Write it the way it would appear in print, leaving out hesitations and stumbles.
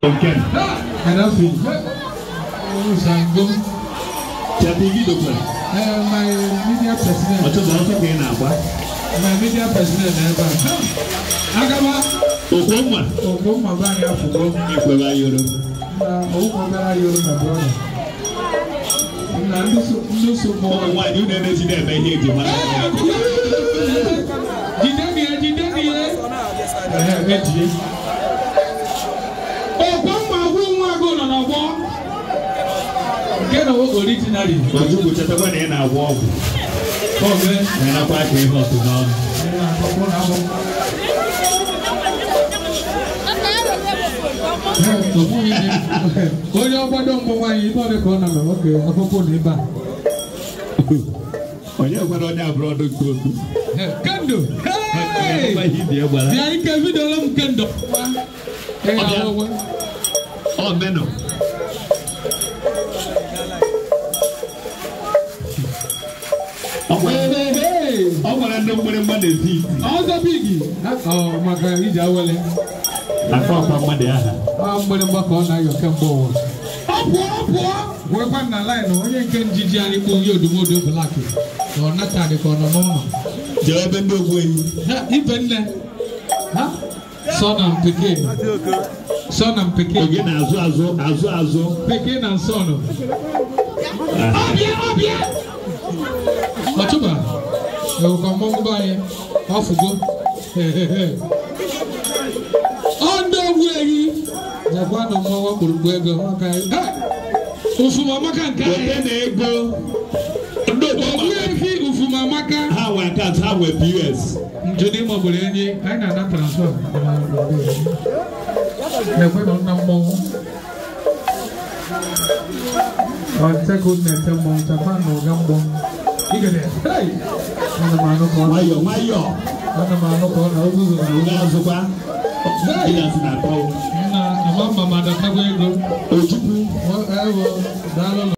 Gaddafi. Sango. My media president. My media president never. Agaba. Okoma. Okoma bani afugo. Ikweba yoro. Okoma bani yoro my brother. Na ndusu mo. Why you never see them here jima. Jideni jideni. Eh Okoma wu nwa go na na bo. Nke na wo originally. Ojukwu chetakwa na ị na-agwọ ọgwụ. Oge na-anakwa aka ihe ọtụ n'ọnụ. Onye ọgbado mbụ nwaanyị ibe ọ dị ka ọ nọ n'oge akwụkwọ na ebe a. Onye gwara onye abụrụ ọdụ nke okwu. Kendo! Bịa ike vidiyo m kendo. Ọ menọ. Ọ gwara ndị mgbịrịgba na-eti iti. Ọzọ bigi. Maka iji awele. Akpa ọkwa mmadụ aha. Ọ mgbịrịgba ka ọ na-ayọ kemgbe ụwa. Ọ pụọ ọ pụọ. Wekwa na laịnụ onye nke njiji anyị kpụ onye odomodo blak. Na ọ nataghị ka ọ nọ n'ụlọ. Jee ebe ndị ogbu enyi. Ibe nne. Son and pikin. Son and pikin. Oge na-azụ azụ azụ azụ. Pikin and son. Ọbịa ọbịa. Ọchụba. Ewukwa mmọnwụ be anyị. Ọfụgo. Ọ ndị ogbu enyi. Jakwa na mmọnwụ ọkpụrụkpụ ego. Ufumamaka nke anyị. Wete na ego. Ndị ogbu efi Ufumamaka. Ha nwe akaụntụ, ha nwe POS. Njodi maọbụrụ enyi, anyị na-ana transfer. Na-ekwe na nna mmọnwụ. Ọ nchekwa na-ete mmọnwụ, chakwa na ụga mgbọ. Igede, hey! Ana m anụ ka ọ nwayọọ nwayọọ. Ana m anụ ka ọ na ozuzu na ụga azụkwa. Hey! Nna, ama mma ma adakagwa ego. Ojukwu. Ewo, daalụ.